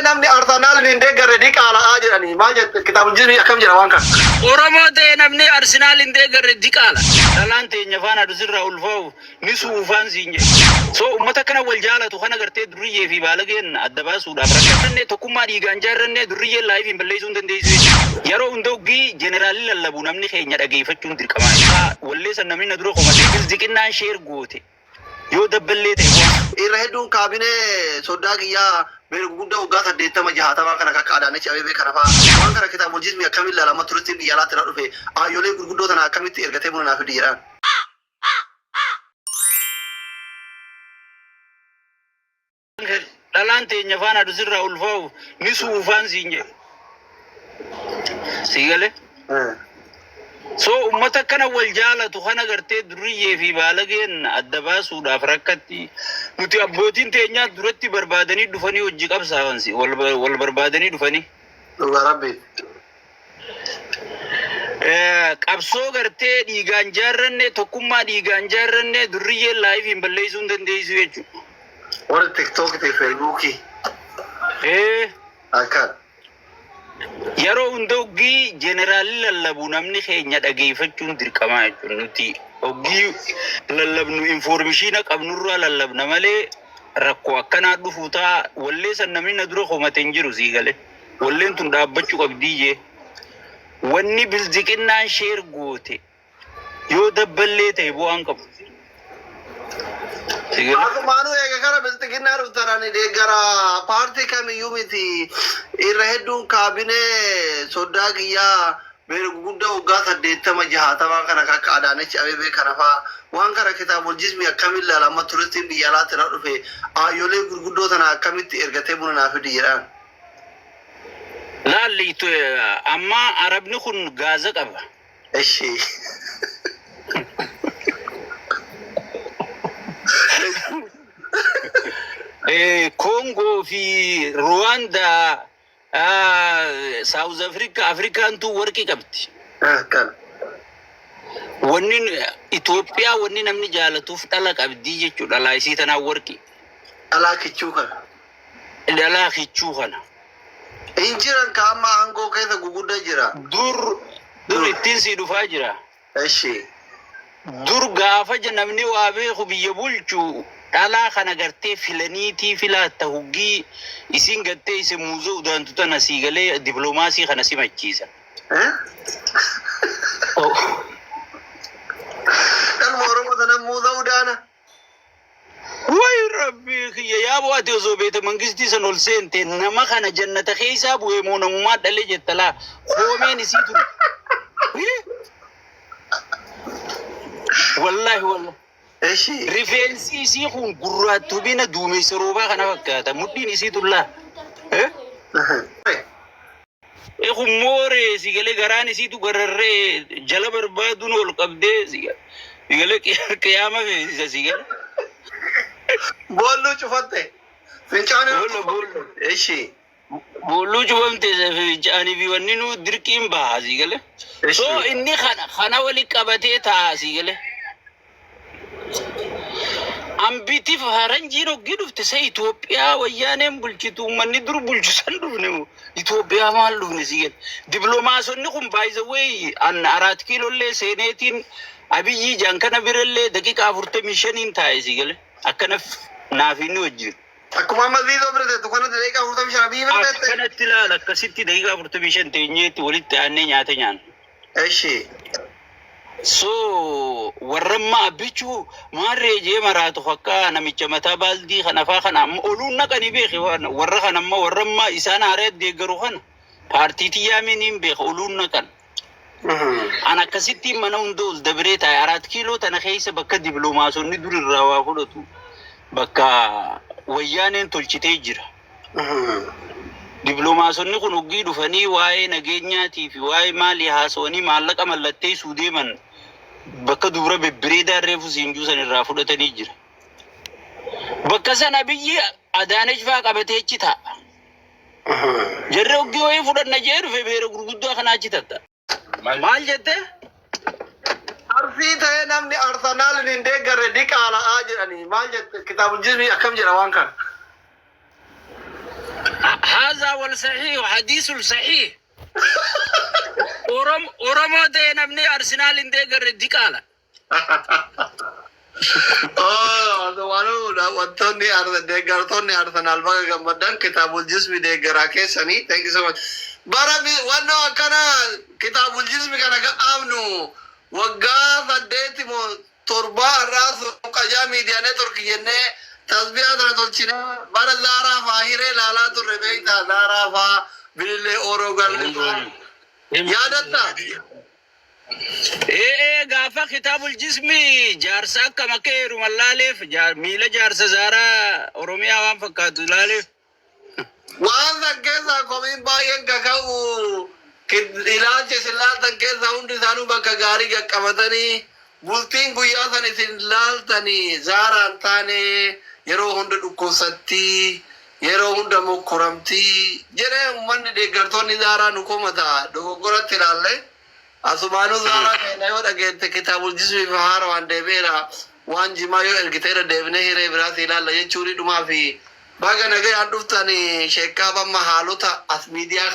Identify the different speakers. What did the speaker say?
Speaker 1: namni Arsenaal hin deeggarre diqaala'aa jedhanii maal jette kitaabni akkam jedha waan kana.
Speaker 2: Oromoo ta'e namni Arsenaal hin deeggarre diqaala. Dhalaan teenya faana dusirraa ulfaa'u ni suufaan siin jedhe. So uummata kana wal jaalatu kana gartee durriyyee fi baalageen adda baasuudhaaf rakkannee tokkummaa dhiigaan jaarrannee durriyyeen laayifiin balleessuu hin dandeessu jechuudha. Yeroo hunda hoggii jeneraalli lallabu namni keenya dhageeffachuun dirqamaa. Walleessan namni na dura komatee bilziqinnaan sheer goote. Yoo dabballee ta'e hoo?
Speaker 1: Irra hedduun kaabinee soddaa kiyyaa beera guguddaa waggaa 80 60 kana akka Adaanech Abeebee kana fa'aa waan kana kitaabojismi akkamiin ilaalama turistiin biyya alaatti irraa dhufe aayyolee gurguddoo tana akkamitti ergatee buna naa fidi jedhaan.
Speaker 2: Dhalaan teenya faana dusirraa ulfaa'u ni suufaan siin jedhe. Sii galee? So uummata kana wal jaalatu kana gartee durriyyee fi baalageen adda baasuudhaaf rakkatti. Nuti abbootiin teenyaa duratti barbaadanii dhufanii hojii qabsaawan si wal wal barbaadanii dhufanii.
Speaker 1: Dhugaa rabbi.
Speaker 2: Qabsoo gartee dhiigaan jaarranne tokkummaa dhiigaan jaarranne durriyyeen laayifiin balleessuu hin dandeessu jechuudha.
Speaker 1: Warri TikTok fi Facebookii akkan.
Speaker 2: Yeroo hunda hoggii jeneraalli lallabu namni keenya dhageeffachuun dirqamaa jechuudha. Nuti hoggii lallabnu infoormishiina qabnurraa lallabna malee rakkoo akkanaa dhufuu ta'a. Wallee san namni na dura komate hin jiru sii galee. Walleen tun dhaabbachuu qabdii jee. Wanni bilziqinnaan sheer goote yoo dabballee ta'e bu'aan qabu. Sii galee?
Speaker 1: Asumaanuu eega kara bilxiginnaa dhuftan ani deeggara paartii kamiyyuu miti irra hedduun kaabinee soddaa kiyyaa beera guguddaa waggaa 80 60 kana akka Adaanech Abeebee kana fa'aa waan kana kitaabojismi akkamiin ilaalama turistiin biyya alaatti irraa dhufe aayyolee gurguddoo tana akkamitti ergatee buna naa fidi jedhaan.
Speaker 2: Laalli amma Arabni kun gaaza qaba.
Speaker 1: Eshi.
Speaker 2: Koongoo fi Ruwaandaa, Saawuz Afrikaa, Afrikaan tun warqii qabdi.
Speaker 1: Kan.
Speaker 2: Wanni Itoophiyaa wanni namni jaalatuuf dhala qabdii jechuudha. Dhalaa isii tanaan warqii.
Speaker 1: Dhalaa kichuu kana.
Speaker 2: Dhalaa kichuu kana.
Speaker 1: Hin jiran ka amma aangoo keessa gugudda jira.
Speaker 2: Dur dur ittiin sii dhufaa jira.
Speaker 1: Eshi.
Speaker 2: Dur gaafa namni waa beeku biyya bulchu dhalaa kana gartee filaniitii filaatta huggii isiin gartee isin muuzoo udaantu tana sii galee diploomaasii kana simachiisa.
Speaker 1: Eh? Dhalma Oromoo tana muuza udaana.
Speaker 2: Way rabbii kiyya yaa boo ati osoo beeta mangistii san ol seente nama kana jannata keessaa bu'ee moo namumaa dhale jetta laa koomeen isii tun. Wallaahi wallaahi.
Speaker 1: Eshi.
Speaker 2: Rifeensi isii kun gurraattumina duumessa roobaa kana fakkaata mudhiin isii tun laa. Eh? Kun mooree si galee garaan isiitu gararree jala barbaaduun ol qabdee si galee qiyaama feesisa si galee.
Speaker 1: Boolluu cufatte. Fincaanii.
Speaker 2: Boolla boolla.
Speaker 1: Eshi.
Speaker 2: Boolluu cufamte fincaanii fi wanni nu dirqiin baha si galee. So inni kana kana wali qabatee taa'a si galee. Ambiti faranjiin hoggii dhufte sa Itoophiyaa wayyaaneen bulchitu uummanni dur bulchu san dhufne moo Itoophiyaa maal dhufne si gale. Diploomaasonni kun by the way an Araat Kiilollee seeneetiin Abiyyii jaan kana birallee daqiiqaa 45n taa'e si gale. Akkana naaf inni wajjin.
Speaker 1: Akkuma amma viidoo bira teettu kanatti daqiiqaa 45 Abiyyi bira teette.
Speaker 2: Akkanatti ilaala akkasitti daqiiqaa 45 teenyeetti walitti aannee nyaata nyaanna.
Speaker 1: Eshi.
Speaker 2: So warra amma abbichuu maarree jee maraatu akka namicha mataa baaldii kana faa kana amma oluun naqanii beeki waan warra kana amma warra amma isaan haaree deeggaru kana paartii tiyyaa miniin beeka oluun naqan. An akkasittiin mana hunda ol dabree taa'e Araat Kiiloo tana keessa bakka dibloomaasonni dur irraa waa fudhatu bakka wayyaaneen tolchitee jira. Dibloomaasonni kun hoggii dhufanii waa'ee nageenyaatii fi waa'ee maalii haasawanii maallaqa mallatteessuu deeman bakka dubra bebbireedaa reefu siinjuu san irraa fudhatanii jira. Bakka sana biyyi Adaanech fa'aa qabatee achi taa'a. Jarri hoggii wayii fudhanna jee dhufe beera gurguddaa kana achi tatta. Maal jette?
Speaker 1: Arsii ta'ee namni Arsenaal hin deeggarre diqaala'aa jedhanii maal jette kitaabul jismii akkam jedha waan kana.
Speaker 2: Haa. هذا والصحيح حديث صحيح. Oromoo ta'e namni Arsenaal hin deeggarre diqaala.
Speaker 1: Oh, wantoonni deeggartoonni Arsenaal baga gammaddan, kitaabul jismi deeggaraa keessanii. Thank you so much. Bara wannoo akkana kitaabul jismi kana ga'aamnu waggaa 8 moo 7 irraa Suqajaa Miidiyaa Network jennee tasbiyaa sana tolchinee bara Zaaraa faa hiree ilaalaa turre, beektaa? Zaaraa faa, Bilillee Ooroo Galli faa. Yaadatta?
Speaker 2: Ee, gaafa kitaabul jismi jaarsa akka makka heeruman laaleef, miila jaarsa Zaaraa Oromiyaa waan fakkaatu laaleef.
Speaker 1: Waan san keessaa komiin baay'een kaka'u, ilaalcha isin laaltan keessaa hundi isaanuu bakka gaarii qaqqabatanii, bultiin guyyaa san isin laaltanii Zaaraan taane yeroo hunda dhukkubsattii, yeroo hunda mokkoramtii jedhee uummanni deeggartoonni Zaaraa nu komata. Dogoggoratti ilaalle. Asumaanuu Zaaraa keenya yoo dhageette, kitaabul jismi fi haara waan deebi'eera, waan jimaa yoo ergiteera, deebinee hiree biraas ilaalla jechuun dhumaa fi baga nagayaan dhuftanii. Sheekkaa, amma haalota as miidiyaa